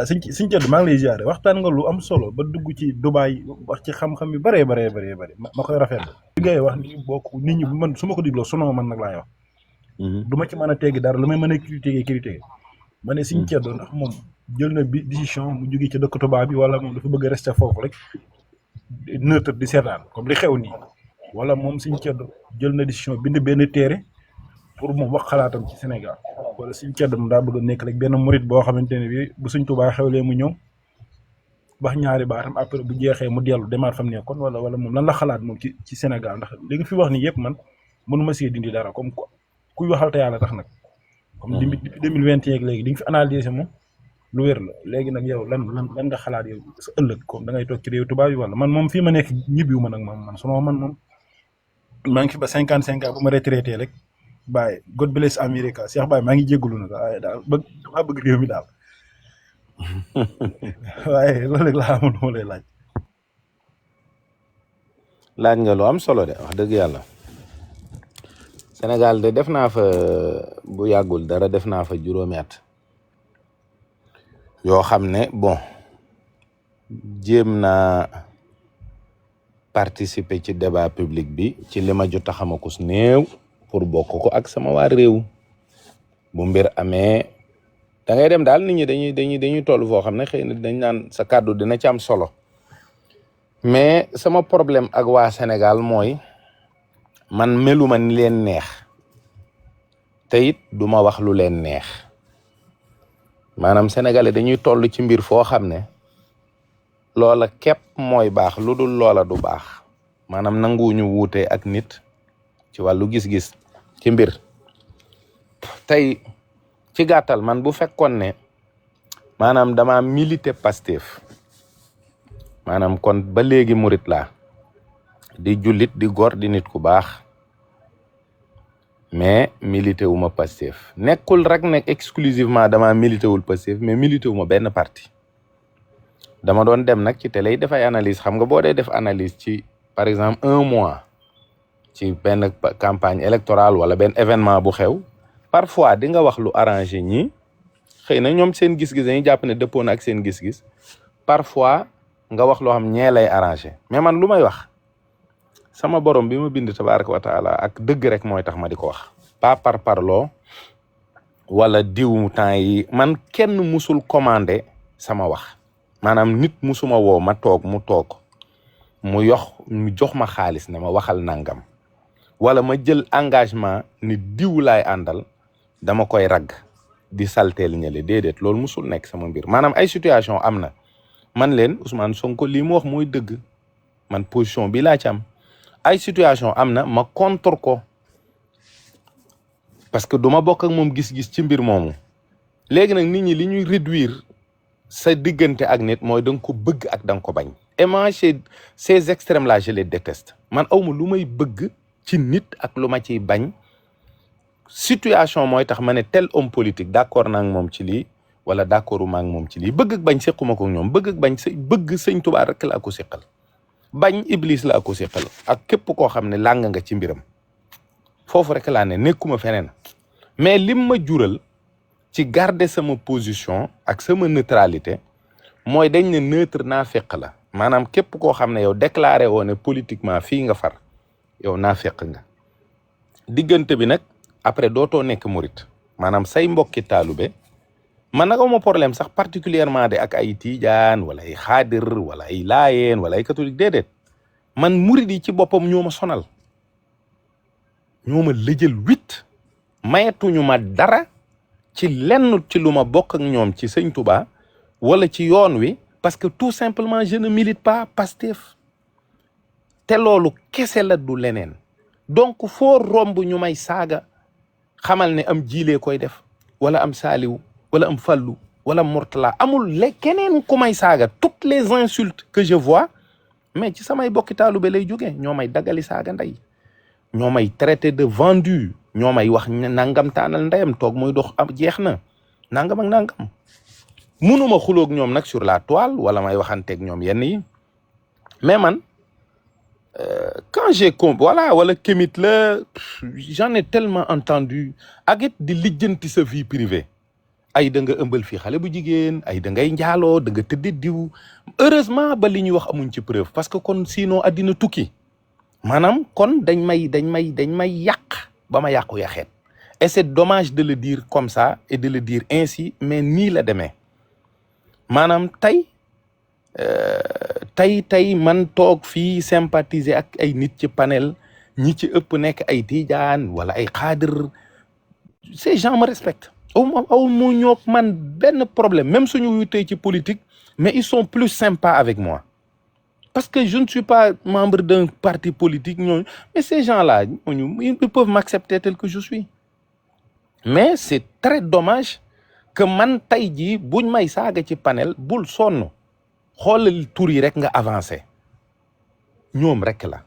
Sëñ Thierno maa ngi lay ziare waxtaan nga lu am solo ba dugg ci Dubaay wax ci xam-xam yu bëree bëri ma koy rafetlu. li ngay wax ni bokk nit ñi man su ma ko digloo sonoo man nag laay wax. du ma ci mën a teggi dara lu may mën a critiquer ma ne Sëñ Thierno ndax moom jël na bi décision mu jógee ci dëkk tubaab bi wala moom dafa bëgg a rester foofu rek neutre di seetaan comme li xew nii wala moom Sëñ Thierno jël na décision bind benn téere pour moom wax xalaatam ci Sénégal wala Sëñ Thierno moom daa bëgg a nekk rek benn murit boo xamante ne bii bu Sëñ Tuubaa xewlee mu ñëw wax ñaari baatam après bu jeexee mu dellu demaat fam nekkoon wala moom lan la xalaat moom ci Sénégal ndax li nga fi wax ni yëpp man mënuma see dindi dara comme kuy waxal te yàlla tax nag. comme depuis 2021 ak léegi di nga fi analyser moom lu wér la léegi nag yow lan nga xalaat yow sa ëllëg comme da ngay toog ci réew tubaab yi wala man moom fii ma nekk ñibbiwu ma nag man suma man moom maa ngi fi ba 55 ans bu ma retraité rek bàyyi God bless America Cheikh Baye maa ngi jégalu nag waaye daal maa bëgg réew mi daal waaye loolu rek laa amoon moo lay laaj. laaj nga lu am solo de wax dëgg yàlla Sénégal de def naa fa bu yàggul dara def naa fa juróomi at yoo xam ne bon jéem naa participer ci débat public bi ci li ma jot a xamakus néew pour bokk ko ak sama waa réew bu mbir amee da ngay dem daal nit ñi dañuy toll foo xam ne xëy na dañ naan sa kàddu dina ci am solo mais sama problème ak waa Sénégal mooy man meluma ni leen neex te it du ma wax lu leen neex maanaam sénégalais dañuy toll ci mbir foo xam ne loola képp mooy baax lu dul loola du baax maanaam nanguwuñu wuute ak nit ci wàllu gis-gis ci mbir tey ci gàttal man bu fekkoon ne maanaam dama milité Pastef maanaam kon ba léegi murit laa di jullit di góor di nit ku baax mais milité wu ma Pastef nekkul rek ne exclusivement dama milité wul Pastef mais milité wu ma benn parti dama doon dem nag ci télé yi dafay analyse xam nga boo dee def analyse ci par exemple 1 mois ci benn campagne électorale wala benn événement bu xew parfois di nga wax lu arrangé ñi xëy na ñoom seen gis-gis dañuy jàpp ne dëppoo na ak seen gis-gis parfois nga wax loo xam ñee lay arrangé mais man lu may wax sama borom bi ma bind tabaraka wa taala ak dëgg rek mooy tax ma di ko wax pas par parloo wala diw temps yi man kenn musul commandé sama wax maanaam nit musuma woo ma toog mu jox ma xaalis ne ma waxal nangam wala ma jël engagement ni diw laay àndal dama koy ragg di salteel ñële déedéet loolu musul nekk sama mbir maanaam ay situation am na man leen Ousmane Sonko lii mu wax mooy dëgg man position bi laa ci am ay situation am na ma contre ko parce que du ma bokk ak moom gis-gis ci mbir moomu léegi nag nit ñi li ñuy réduire sa diggante ak nit mooy da nga ko bëgg ak da nga ko bañ et moi ces extrêmes là je les déteste man awma lu may bëgg ci nit ak lu ma ciy bañ situation mooy tax ma ne tel homme politique d'accord naa ak moom ci lii wala d'accordu ma ak moom ci lii bëgg ak bañ sequma ko ñoom bëgg ak bañ bëgg sëñ Tuubaa rek laa ko seqal bañ Iblis laa ko seqal ak képp koo xam ne làng nga ci mbiram foofu rek laa ne nekkuma feneen mais lim ma jural ci garder sama position ak sama neutralité mooy dañ ne neutre naa fekk la maanaam képp koo xam ne yow déclaré woo ne politiquement fii nga far yow naa fekk nga diggante bi nag après dootoo nekk murit maanaam say mbokki taalube man nag awma problème sax particulièrement de ak ay tiijaan wala ay xaadir wala ay laayeen wala ay catholique déedéet man murit yi ci boppam ñoo ma sonal ñoo ma lëjël 8 mayetuñu ma dara ci lenn ci lu ma bokk ak ñoom ci sëñ Touba wala ci yoon wi parce que tout simplement je ne milite pas Pastef te loolu kese la du leneen donc foo romb ñu may saaga xamal ne am jiilee koy def wala am saaliw wala am fallu wala mortala amul keneen ku may saaga toutes les insultes que je vois mais ci samay bokki taalube lay jógee ñoo may dagali saaga ndey ñoo may traité de vendu ñoo may wax nangam taanal ndeyam toog muy dox am jeex na nangam ak nangam munuma xuloog ñoom nag sur la toile wala may waxanteeg ñoom yenn yi mais man quand j'ai voilà wala kémit la j'en ai tellement entendu ak it di lijjanti sa vie privée ay da nga ëmbal fii xale bu jigéen ay da ngay njaaloo da nga tëddi diw heureusement ba li ñuy wax amuñ ci preuve parce que kon sinon addina tukki maanaam kon dañ may yàq ba ma yàqu yaxeet et c'est dommage de le dire comme ça et de le dire ainsi mais nii la demee maanaam tey man toog fii sympathiser ak ay nit ci panel ñi ci ëpp nekk ay tiijaan wala ay xaadir ces gens me respectent aw mu ñoog man benn problème même suñu wutee ci politique mais ils sont plus sympas avec moi parce que je ne suis pas membre d'un parti politique ñooñu mais ces gens-là ñooñu ils peuvent m'accepter tel que je suis mais c'est très dommage que man tey jii buñ may saaga ci panel bul sonn xoolal tur yi rek nga avancé ñoom rek la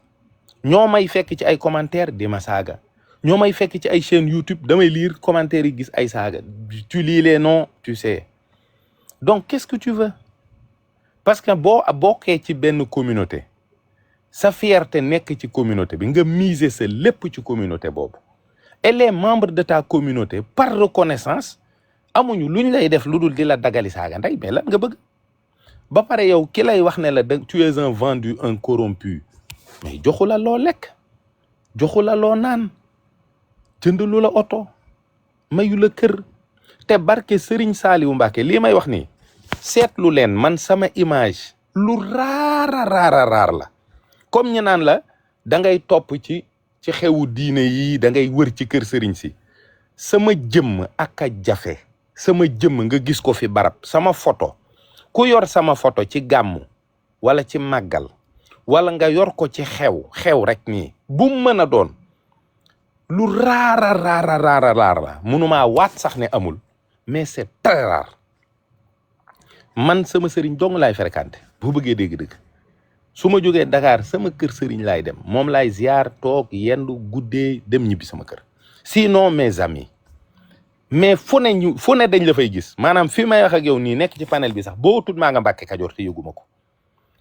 ñoo may fekk ci ay commentaires di ma saaga ñoo may fekk ci ay chaînes YouTube damay lire commentaires yi gis ay saaga tu lis les noms tu sais donc qu'est-ce que tu veux parce que boo bokkee ci benn communauté sa fierté nekk ci communauté bi nga miser sa lépp ci communauté boobu et les membres de ta communauté par reconnaissance amuñu luñ lay def lu dul di la dagali saaga ndey mais lan nga bëgg ba pare yow ki lay wax ne la tu es un vendu un corrompu mais joxu la loo lekk joxu la loo naan jëndalu la oto mayu la kër te barke Serigne Saliou Mbacké lii may wax nii seetlu leen man sama image lu raar la comme ñu naan la da ngay topp ci xewu diine yi da ngay wër ci kër Serigne si sama jëmm ak a jafe sama jëmm nga gis ko fi barab sama photo ku yor sama photo ci gàmmu wala ci màggal wala nga yor ko ci xew rek nii bu mën a doon lu raara la mënumaa waat sax ne amul mais c'est très rare man sama sëriñ dong laay fréquenté bu bëggee dégg-dëgg su ma jógee Dakar sama kër sëriñ laay dem moom laay ziar toog yendu guddee dem ñibbi sama kër sinon mes amis mais fu ne dañ la fay gis maanaam fi may wax ak yow nii nekk ci panel bi sax boo tut maa nga Mbàkke Kajoor te yëguma ko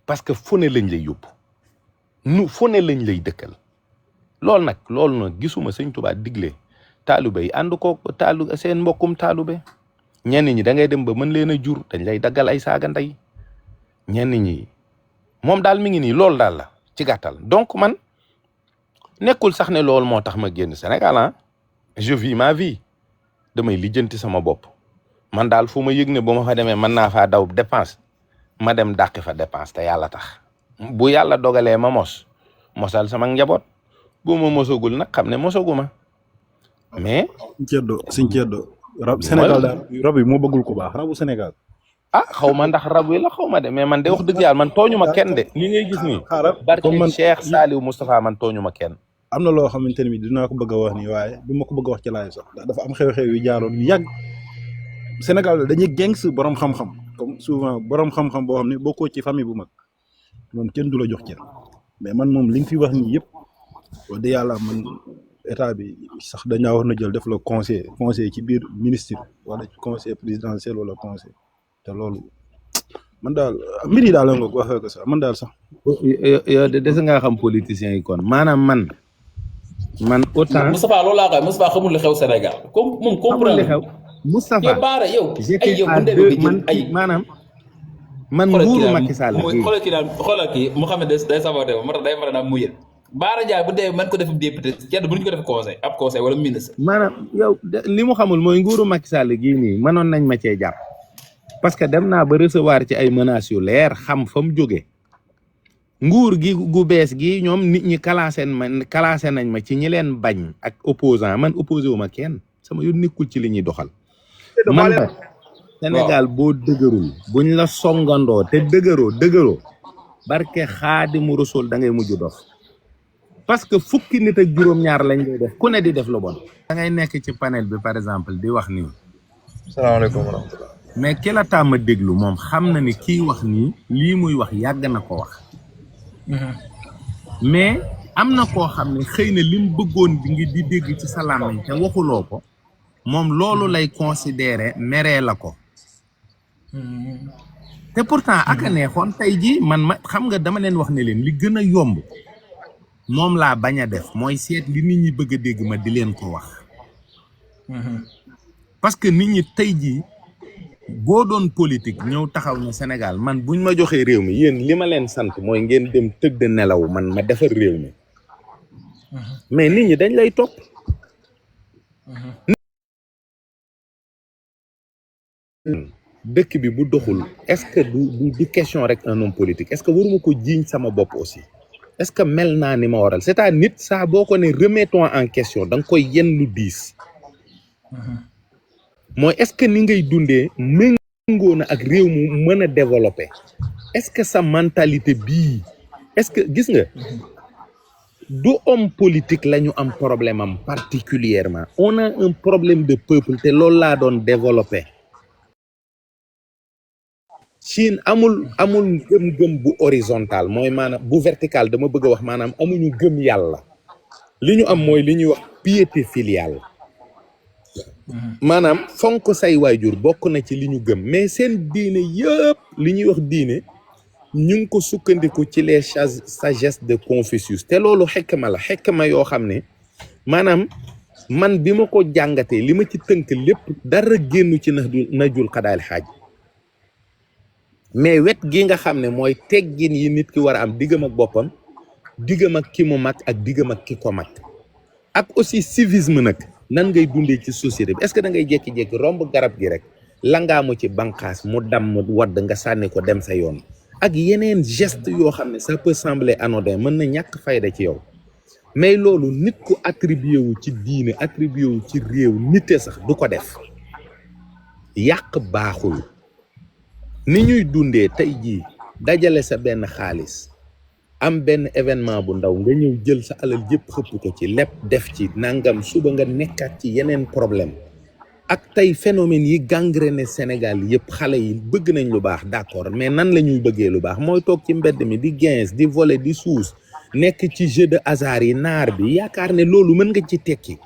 parce que fu ne lañ lay yóbbu fu ne lañ lay dëkkal loolu nag gisuma sëñ Tuubaa digle taalube yi ànd ko seen mbokkum taalube ñenn ñi da ngay dem ba mën leen a jur dañ lay daggal ay saaga ndey ñenn ñi moom daal mi ngi nii loolu daal la ci gàttal donc man nekkul sax ne loolu moo tax ma génn Sénégal ah je vis ma vie damay lijjanti sama bopp man daal fu ma yëg ne bu ma fa demee mën naa faa daw dépense ma dem dàqi fa dépense te yàlla tax bu yàlla dogalee ma mosal sama njaboot bu ma mosagul nag xam ne mosaguma mais. Sëñ Ceddo rab Sénégal daal rab yi moo bëggul ko baax rabu Sénégal. xaw ma ndax rab yi la xaw ma de mais man de wax dëgg yàlla man tooñu ma kenn de li ngay gis nii. barke Cheikh Saliou Moustapha man tooñu ma kenn. am na loo xamante ne bii dinaa ko bëgg a wax nii waaye du ma ko bëgg a wax ci laay sax dafa am xew-xew yu jaaroon yu yàgg Sénégal dañuy gengs borom xam-xam comme souvent borom xam-xam boo xam ne bokkoo ci famille bu mag moom kenn du la jox cër mais man moom li nga fi wax nii yëpp wax dëgg yàlla man état bi sax dañaa war na jël def la conseil ci biir ministre wala conseil présidentiel wala conseil te loolu man daal mbir yi daal la nga waxee ko sax man daal sax. yow de dese ngaa xam politiciens yi kon maanaam man autant. Moustapha loolu laa koy Moustapha xamul li xew Sénégal comme moom comprendre li xew Moustapha yow baara yow ay yow bu demee bi jël ay maanaam man nguuru Macky Sall xoolal kii Mouhamed day saboté moo tax day mën a naam mu yël Baara Ndiaye bu dee mën ko def député kenn bu ñu ko def conseil wala ministre. maanaam yow li mu xamul mooy nguuru Macky Sall gii nii mënoon nañ ma cee jàpp parce que dem naa ba recevoir ci ay menaces yu leer xam fa mu jógee nguur gi gu bees gi ñoom nit ñi classé nañ ma ci ñi leen bañ ak opposant man opposé wu ma kenn sama yoon nekkul ci li ñuy doxal. man la Sénégal boo dëgërul buñ la songandoo te dëgëroo barke Xaadimu Rasuul da ngay mujj dof parce que fukki nit ak juróom-ñaar lañ lay def ku ne di def lu bon. da ngay nekk ci panel bi par exemple di wax nii. salaamaaleykum wa rahmatulah. mais ki la tàmm déglu moom xam na ni kii wax nii lii muy wax yàgg na ko wax. mais am na koo xam ne xëy na lim bëggoon bi ngi di dégg ci sa làmmiñ te waxuloo ko moom loolu lay considérer meree la ko. te pourtant aka neexoon tey jii man ma xam nga dama leen wax ne leen li gën a yomb moom laa bañ a def mooy seet li nit ñi bëgg a dégg ma di leen ko wax. parce que nit ñi tey jii boo doon politique ñëw taxaw ne Sénégal man buñ ma joxee réew mi yéen li ma leen sant mooy ngeen dem tëdd nelaw man ma defar réew mi mais nit ñi dañ lay topp dëkk bi bu doxul est-ce que du question rek un homme politique est-ce que waruma ko jiiñ sama bopp aussi est-ce que mel naa ni ma waral c'est-à-dire nit saa boo ko ne remettons en question da nga koy yen lu diis mooy est-ce que ni ngay dundee méngoo na ak réew mu mën a développer est-ce que sa mentalité bii est-ce que gis nga du homme politique la ñu am problème am particulièrement on a un problème de peuple te loolu laa doon développer Chine amul gëm-gëm bu horizontal mooy maanaam bu vertical dama bëgg a wax maanaam amuñu gëm yàlla li ñu am mooy li ñuy wax piété filiale maanaam fonk say waajur bokk na ci li ñu gëm mais seen diine yëpp li ñuy wax diine ñu ngi ko sukkandiku ci les sagesse de Confucius te loolu xekma la xekma yoo xam ne maanaam man bi ma ko jàngatee li ma ci tënk lépp dara génnu ci najul xadaal xaaj mais wet gi nga xam ne mooy teggin yi nit ki war a am diggam ak boppam diggam ak ki mu mag ak diggam ak ki ko mag ak aussi civisme nag nan ngay dundee ci société bi est-ce que da ngay jékki-jékki romb garab gi rek langaamu ci banqaas mu damm wadd nga sànni ko dem sa yoon ak yeneen geste yoo xam ne ça peut sembler anodin mën na ñàkk fayda ci yow mais loolu nit ku attribué wu ci diine attribué wu ci réew nite sax du ko def yàq baaxul ni ñuy dundee tey jii dajale sa benn xaalis am benn événement bu ndaw nga ñëw jël sa alal yëpp xëpp ko ci lépp def ci nangam suba nga nekkaat ci yeneen problème ak tey phénomène yi gangréné Sénégal yëpp xale yi bëgg nañ lu baax d'accord mais nan la ñuy bëggee lu baax mooy toog ci mbedd mi di gens di voler di suus nekk ci jeu de hasard yi naar bi yaakaar ne loolu mën nga ci tekki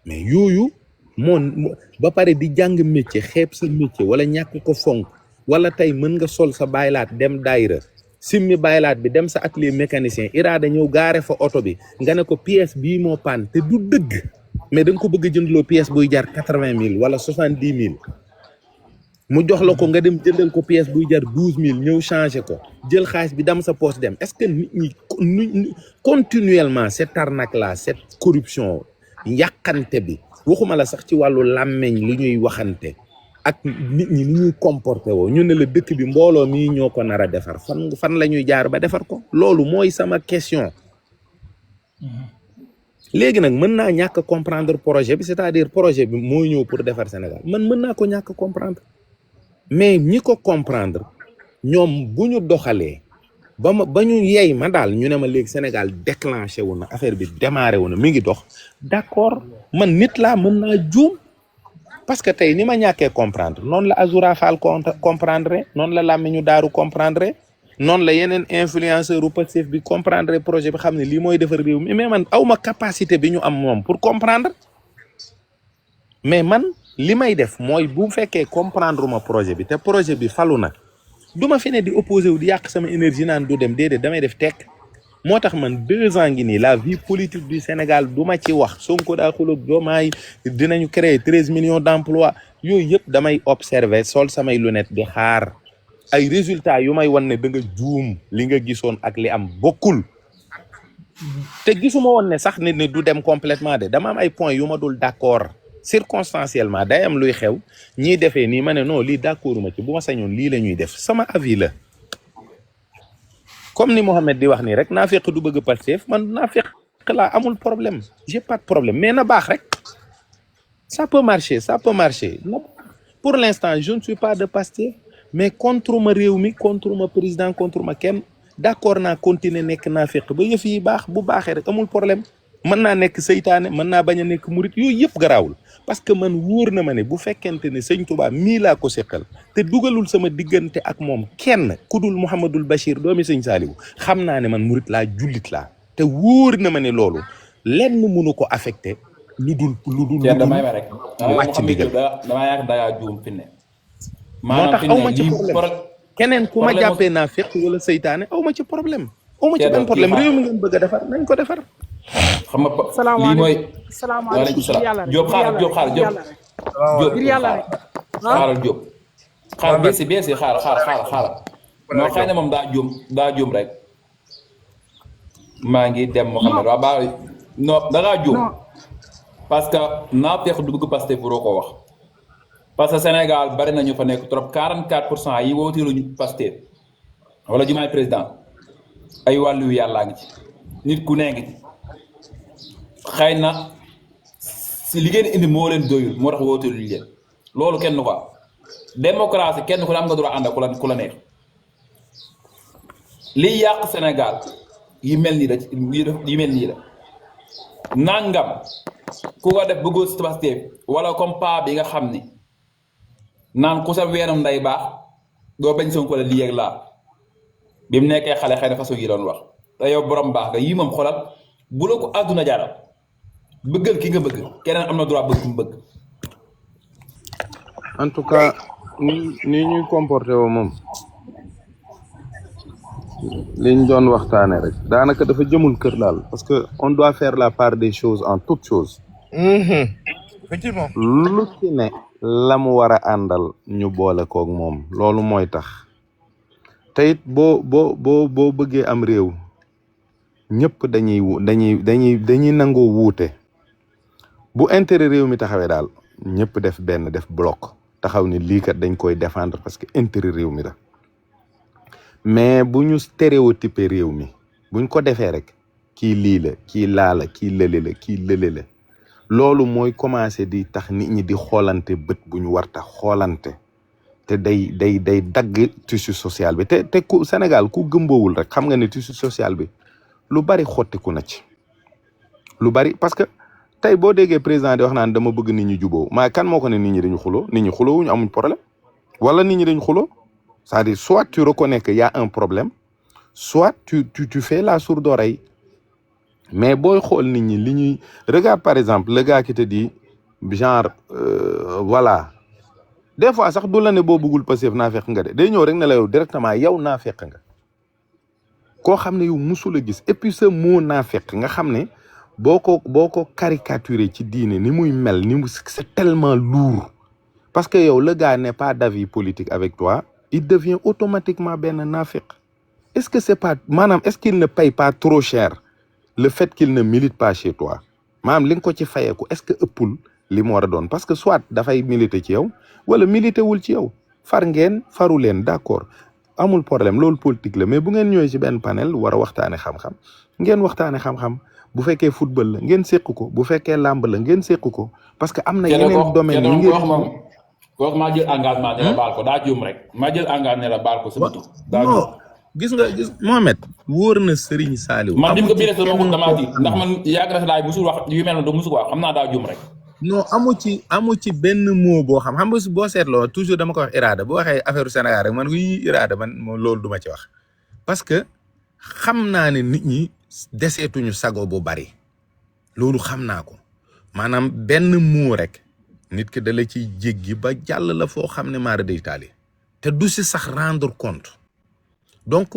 mais yooyu moom ba pare di jàng métier xeeb sa métier wala ñàkk ko fonk wala tey mën nga sol sa baylaat dem daayira simmi baylaat bi dem sa atelier mécanicien iraada ñëw gaare fa oto bi nga ne ko pièce bii moo panne te du dëgg mais da nga ko bëgg a jëndloo pièce buy jar 80 000 wala 70 000 mu jox la ko nga dem jëndal ko pièce buy jar 12 000 ñëw changer ko jël xaalis bi dem sa poche dem est-ce que nit ñi continuellement cette arnaque là cette corruption yàqante bi waxuma la sax ci wàllu làmmeñ li ñuy waxante ak nit ñi ni ñuy comporté woo ñu ne la dëkk bi mbooloo mii ñoo ko nar a defar fan la ñuy jaar ba defar ko loolu mooy sama question léegi nag mën naa ñàkk comprendre projet bi c'est-à-dire projet bi mooy ñëw pour defar Sénégal man mën naa ko ñàkk comprendre mais ñi ko comprendre ñoom bu ñu doxalee ba ñu yey ma daal ñu ne ma léegi Sénégal déclenché wu na affaire bi démarré wu na mi ngi dox d'accord man nit laa mën naa juum parce que tey ni ma ñàkkee comprendre noonu la Azoura Fall comprendre noonu la Lamiñu Daaru comprendre noonu la yeneen influenceur u Pastef bi comprendre projet bi xam ne lii mooy defar réew mi mais man awma capacité bi ñu am moom pour comprendre mais man li may def mooy bu fekkee comprendre ma projet bi te projet bi falu na du ma fi ne di opposé wu di yàq sama énergie naan du dem déedéet damay def tekk moo tax man 2 ans ngi nii la vie politique du Sénégal du ma ci wax Sonko daa xuloog Diomaye dinañu créer 13 millions d'emplois yooyu yëpp damay observer sol samay lunettes di xaar ay résultats yu may wan ne da nga juum li nga gisoon ak li am bokkul te gisuma woon ne sax ne du dem complètement de dama am ay points yu ma dul d'accord circonstanciellement day am luy xew ñiy defee nii ma ne non lii d'accorduma ci bu ma sañoon lii la ñuy def sama avis la comme ni Mohamed di wax nii rek naa fekk du bëgg Pastef man naa fekk laa amul problème j'ai pas de problème mais na baax rek ça peut marcher pour l'instant je ne suis pas de Pastef mais contre ma réew mi contre ma président contre ma kenn d'accord naa continuer nekk naa fekk ba yëf yi baax bu baaxee rek amul problème mën naa nekk seytaane mën naa bañ a nekk murit yooyu yëpp garaawul parce que man wóor na ma ne bu fekkente ne sëñ Touba mii laa ko seqal te dugalul sama diggante ak moom kenn ku dul Mouhamadul Bachir doomi sëñ Saliou xam naa ne man murit laa jullit laa te wóor na ma ne loolu lenn mënu ko affecté lu dul damay ma rek wàcc ndigal damaa yaakaar dangaa juum fi ne moo tax aw ma ci problème keneen ku ma jàppee naa fekk wala seytaane aw ma ci problème aw ma ci benn problème réew mi ngeen bëgg a defar nañ ko defar xam nga lii mooy salaamaaleykum Diop xaar Diop xaaral Diop. xaaral bien sûr xaaral. non xëy na moom daa juum rek. maa ngi dem Mouhamed waa baa non da ngaa juum. parce que naa feex dugg Pastef buroo ko wax. parce que Sénégal bari nañu fa nekk trop 44% yi wooteeluñu Pastef wala jumaay président ay wàllu yàllaa ngi ci nit ku nee ngi ci xëy na si li ngeen indi moo leen doyul moo tax wooteeluñu leen loolu kenn du ko am démocratie kenn ku ne am nga droit ànd ak ku la neex liy yàq Sénégal yi mel nii la nangam ku ko def bëggoo si Pastef wala comme pa bi nga xam ni naan ku sa weenam nday baax doo bañ Sonko la lii ak laa bi mu nekkee xale xëy na façon yi doon wax te yow borom baax nga yii moom xoolal bu la ko àdduna jaral bëggal ki nga bëgg keneen am na droit bëgg ki mu bëgg. en tout cas ni ñuy comporté woo moom liñ doon waxtaane rek daanaka dafa jëmul kër daal parce que on doit faire la part des choses en toutes choses. Effectivement. lu ci ne la mu war a àndal ñu boole koog moom loolu mooy tax te it boo bëggee am réew ñëpp dañuy nangoo wuute bu intérêt réew mi taxawee daal ñëpp def benn def bloc taxaw ni lii kat dañ koy défendre parce que intérêt réew mi la mais bu ñu stéréotypé réew mi buñ ko defee rek kii lii la kii laa la kii lële la kii lële la loolu mooy commencé di tax nit ñi di xoolante bët bu ñu war tax xoolante te day dagg tissu social bi te ku Sénégal ku gëmboowul rek xam nga ne tissu social bi lu bari xottiku na ci lu bari parce que tey boo déggee président di wax naan dama bëgg nit ñi juboo maa kan moo ko ne nit ñi dañu xuloo nit ñi xuloo wuñu amuñ problème wala nit ñi dañu xuloo c'est-à-dire soit tu reconnais qu'il y a un problème soit tu fais la sourde oreille mais booy xool nit ñi li ñuy regarde par exemple le gars qui te dit genre voilà des fois sax du la ne boo bëggul Pastef naa fekk nga de day ñëw rek ne la yow directement yow naa fekk nga koo xam ne yow musul a gis et puis ce mot naa fekk nga xam ne boo ko caricaturé ci diine ni muy mel ni mu c'est tellement lourd parce que yow le gars n'est pas d'avis politique avec toi il devient automatiquement benn naafeq est-ce que c'est pas maanaam est-ce qu'il ne paye pas trop cher le fait qu'il ne milite pas chez toi maanaam li nga ko ci fayeeku est-ce que ëppul li mu war a doon parce que soit dafay militer ci yow wala militer wul ci yow far ngeen faru leen d'accord amul problème loolu politique la mais bu ngeen ñëwee ci benn panel war a waxtaane xam-xam ngeen waxtaane xam-xam bu fekkee football la ngeen séq ko bu fekkee làmb la ngeen séq ko parce que am na yeneen domaine yi ngeen wax maa jël engagement ne la baal ko daa juum rek maa jël engagement ne la baal ko sama tur daa juum gis nga Mohamed wóor na Serigne Saliou man dim ko biir sama ko damaa di ndax man yàgg na laay musul wax yu mel ne du musul wax xam naa daa juum rek non amu ci benn mot boo xam nga boo seetloo toujours dama ko wax iraada boo waxee affaire Sénégal rek man kuy iraada man moom loolu duma ci wax parce que xam naa ne nit ñi deseetuñu sago bu bari loolu xam naa ko maanaam benn mot rek nit ki da la ciy jéggi ba jàll la foo xam ne maara day taali te du si sax rendre compte donc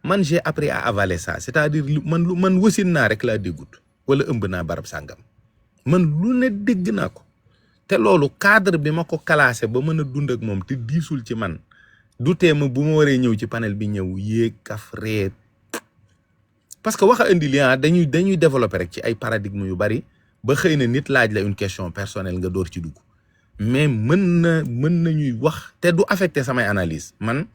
man j'ai appris à avaler ça c'est-à-dire man wasin naa rek laa déggut wala ëmb naa barab sàngam man lu ne dégg naa ko te loolu cadre bi ma ko classé ba mën a dund ak moom te diisul ci man du teema bu ma waree ñëw ci panel bi ñëw yéeg kaf reet parce que wax a indi lien dañuy développer rek ci ay paradigme yu bari ba xëy na nit laaj la une question personnelle nga door ci dugg mais mën nañuy wax te du affecter samay analyse man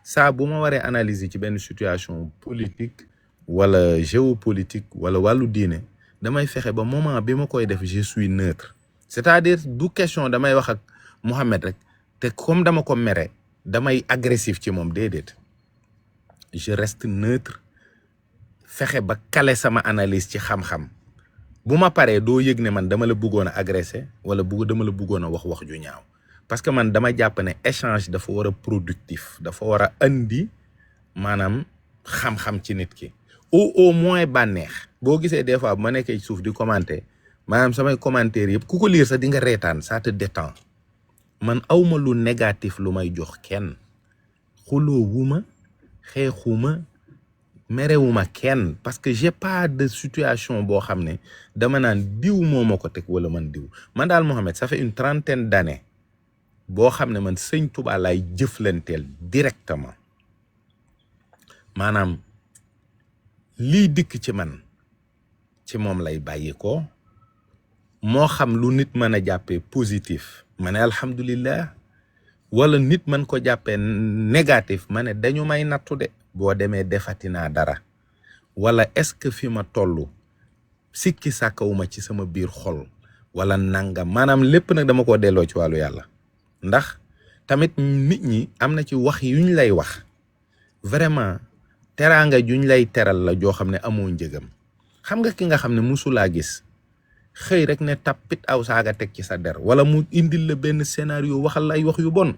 saa bu ma waree analyser ci benn situation politique wala géopolitique wala wàllu diine damay fexe ba moment bi ma koy def je suis neutre c'est-à-dire du question damay wax ak Mohamed rek te comme dama ko mere damay agressif ci moom déedéet je reste neutre fexe ba kale sama analyse ci xam-xam bu ma paree doo yëg ne man dama la bëggoon a agressé wala dama la bëggoon a wax ju ñaaw parce que man dama jàpp ne échange dafa war a productif dafa war a andi maanaam xam-xam ci nit ki au moins bànneex boo gisee des fois bu ma nekkee ci suuf di commenter maanaam samay commentaires yëpp ku ko lire sax di nga reetaan ça te détend man awma lu négatif lu may jox kenn xuloowuma xeexuma merewuma kenn parce que j'ai pas de situation boo xam ne dama naan diw moo ma ko teg wala man diw man daal Mohamed ça fait une trentaine d'années boo xam ne man sëñ Tuubaa laay jëflanteel directement maanaam lii dikk ci man ci moom lay bàyyi ko moo xam lu nit mën a jàppee positif ma ne alhamdulillah wala nit mën ko jàppee négatif ma ne dañu may nattu de boo demee defati naa dara wala est-ce que fi ma toll sikki sàkkawuma ci sama biir xol wala nangam maanaam lépp nag dama ko delloo ci wàllu yàlla ndax tamit nit ñi am na ci wax yuñ lay wax vraiment teraanga juñ lay teral la joo xam ne amoo njëgam xam nga ki nga xam ne musulaa gis xëy rek ne tappit aw saaga teg ci sa der wala mu indil la benn scénario waxal la ay wax yu bon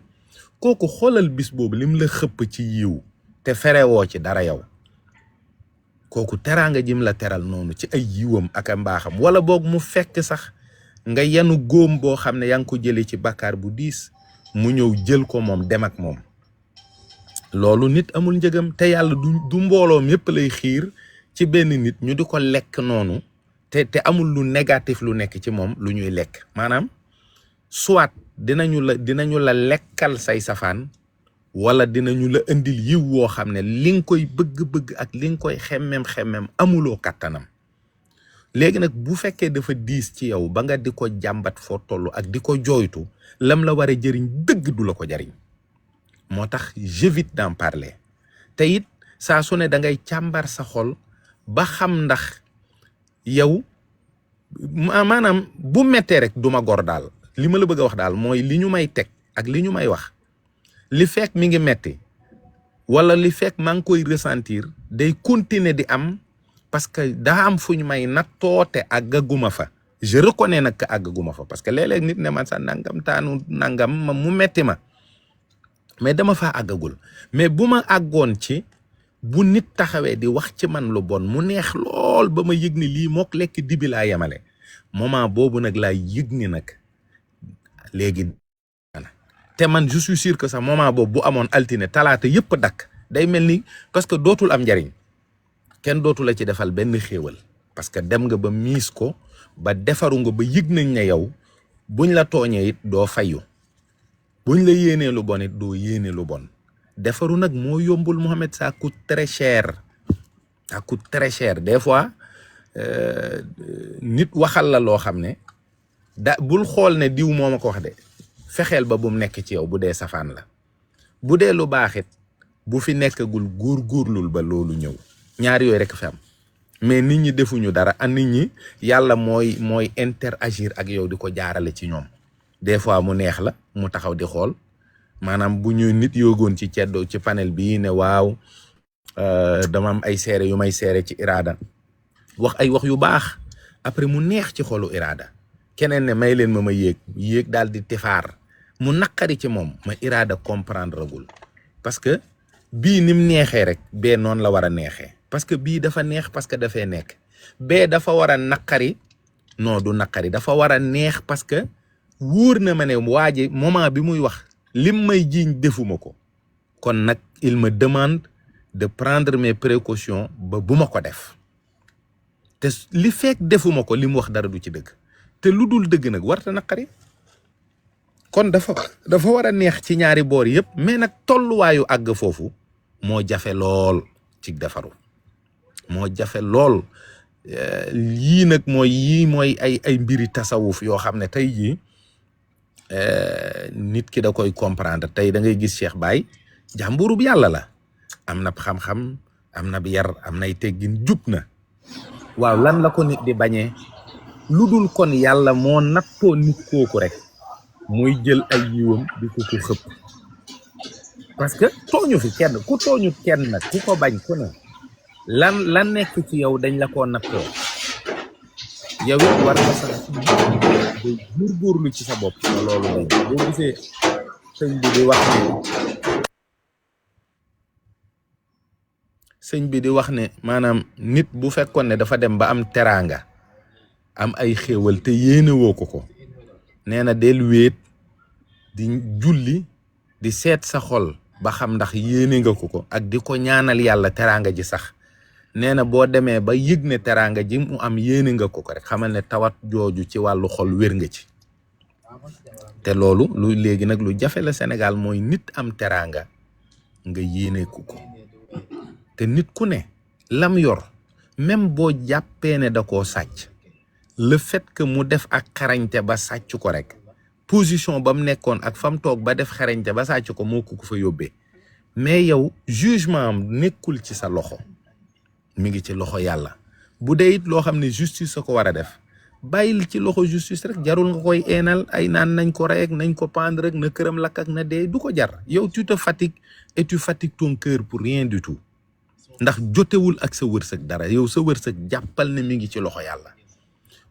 kooku xoolal bis boobu lim la xëpp ci yiw te ferewoo ci dara yow kooku teraanga jim la teral noonu ci ay yiwam ak a mbaaxam wala boog mu fekk sax nga yenu góom boo xam ne yaa ngi ko jëlee ci bàkkaar bu diis mu ñëw jël ko moom dem ak moom loolu nit amul njëgam te yàlla du mbooloom yépp lay xiir ci benn nit ñu di ko lekk noonu te amul lu négatif lu nekk ci moom lu ñuy lekk maanaam soit dinañu la lekkal say safaan wala dinañu la indil yiw woo xam ne li nga koy bëgg-bëgg ak li nga koy xemmem amuloo kàttanam léegi nag bu fekkee dafa diis ci yow ba nga di ko jàmbat foo toll ak di ko jooytu lam la war a jëriñ dëgg du la ko jariñ moo tax j'évite d'en parler te it saa su ne da ngay càmbar sa xol ba xam ndax yow maanaam bu mettee rek duma gor daal li ma la bëgg a wax daal mooy li ñu may teg ak li ñu may wax li fekk mi ngi metti wala li fekk maa ngi koy ressentir day continuer di am parce que daa am fu ñu may nattoote àggaguma fa je reconnais nag que àggaguma fa parce que léeg-léeg nit ne man sax nangam taanu nangam ma mu metti ma mais dama faa àggagul mais bu ma àggoon ci bu nit taxawee di wax ci man lu bon mu neex lool ba ma yëg ni lii mook lekk dibi laa yemale moment boobu nag laa yëg ni nag léegi te man je suis sûr que sax moment boobu bu amoon altine talaata yëpp dakk day mel ni parce que dootul am njariñ kenn dootu la ci defal benn xéewal parce que dem nga ba miis ko ba defaru nga ba yëg nañ ne yow buñ la tooñee it doo fayu buñ la yéenee lu bon it doo yéene lu bon defaru nag moo yombul Mohamed ça coûte très cher des fois nit waxal la loo xam ne bul xool ne diw moo ma ko wax de fexeel ba bu mu nekk ci yow bu dee safaan la bu dee lu baaxit bu fi nekkagul góorgóorlul ba loolu ñëw ñaar yooyu rek fi am mais nit ñi defuñu dara ak nit ñi yàlla mooy interagir ak yow di ko jaarale ci ñoom des fois mu neex la mu taxaw di xool maanaam bu ñu nit yoogoon ci ceddo ci panel bii ne waaw dama am ay seere yu may seere ci Irada wax ay wax yu baax après mu neex ci xolu Irada keneen ne may leen ma yéeg daal di tifaar mu naqari ci moom ma Irada comprendre gul parce que bii nim neexee rek bee noonu la war a neexee parce que bii dafa neex parce que dafay nekk bee dafa war a naqari non du naqari dafa war a neex parce que wóor na ma ne waa ji moment bi muy wax lim may jiiñ defuma ko kon nag il me demande de prendre mes précautions ba bu ma ko def te li fekk defuma ko li mu wax dara du ci dëgg te lu dul dëgg nag warta naqari kon dafa war a neex ci ñaari boor yëpp mais nag tolluwaayu àgg foofu moo jafe lool ci defaru moo jafe lool yii nag mooy ay mbiri tasawuf yoo xam ne tey jii nit ki da koy comprendre tey da ngay gis Cheikh Baye jàmburub yàlla la am na xam-xam am na yar am nay teggin jub na waaw lan la ko nit di bañee lu dul kon yàlla moo nattoo nit kooku rek muy jël ay yiwam di ko xëpp parce que tooñu fi kenn ku tooñu kenn nag ku ko bañ ku ne lan nekk ci yow dañ la koo nattoo yow it war nga sax day góorgóorlu ci sa bopp loolu dañ boo gisee sëñ bi di wax ne maanaam nit bu fekkoon ne dafa dem ba am teraanga am ay xéewal te yéene woo ko nee na del wéet di julli di seet sa xol ba xam ndax yéene nga ko ak di ko ñaanal yàlla teraanga ji sax nee na boo demee ba yëg ne teraanga ji mu am yéene nga ko rek xamal ne tawat jooju ci wàllu xol wér nga ci te loolu lu léegi nag lu jafe la Sénégal mooy nit am teraanga nga yéene ko te nit ku ne lam yor même boo jàppee ne da koo sàcc le fait que mu def ak xarañte ba sàcc ko rek position ba mu nekkoon ak fa mu toog ba def xarañte ba sàcc ko moo ko fa yóbbee mais yow jugement am nekkul ci sa loxo mi ngi ci loxo yàlla bu dee it loo xam ne justice sa ko war a def bàyyil ci loxo justice rek jarul nga koy eenal ay naan nañ ko rey ak nañ ko pendre rek na këram lakk ak na dee du ko jar yow tu te fatigues et tu fatigues ton cœur pour rien du tout ndax jotewul ak sa wërsëg dara yow sa wërsëg jàppal ne mi ngi ci loxo yàlla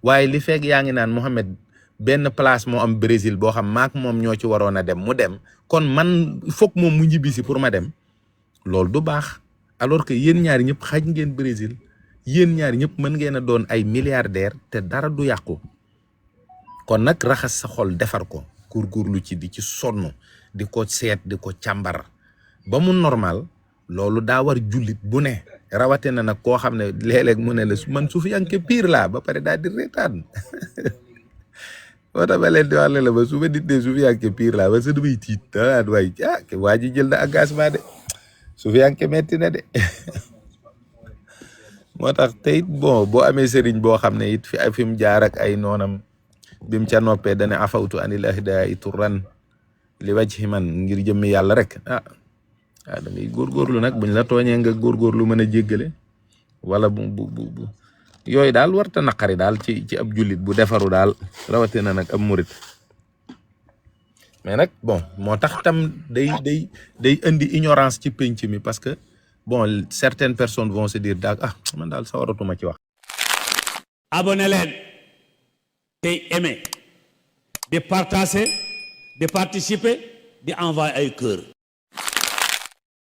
waaye li fekk yaa ngi naan Mohamed benn place moo am Brésil boo xam maak moom ñoo ci waroon a dem mu dem kon man foog moom mu ñibbisi pour ma dem loolu du baax alors que yéen ñaari ñëpp xaj ngeen Brésil yéen ñaari ñëpp mën ngeen a doon ay milliardaire te dara du yàqu kon nag raxas sa xol defar ko góorgóorlu ci di ci sonn di ko seet di ko càmbar ba mu normal loolu daa war jullit bu ne rawate na nag koo xam ne léeg-léeg mu ne la man sufiyanke pire laa ba pare daal di reetaan moo tax ba leen di wax la ba su ma nit ne sufiyanke pire laa ba sa damay tiit daan waay waa ji jël na engagement de sufiyanke metti na de moo tax te it bon boo amee sëriñ boo xam ne it fi mu jaar ak ay noonam bi mu ca noppee dane afawtu anil ahdaai turran li wajhi man ngir jëmmi yàlla rek da ngay góorgóorlu nag buñ la tooñee nga góorgóorlu mën a jéggale wala bu yooyu daal warta naqari daal ci ab jullit bu defaru daal rawatina nag ab murit mais nag bon moo tax tam day indi ignorance ci penc mi parce que bon certaines personnes vont se dire man daal sawaratuma ci wax. abonné leen tey aimer di partager di participer di envoyer ay cœur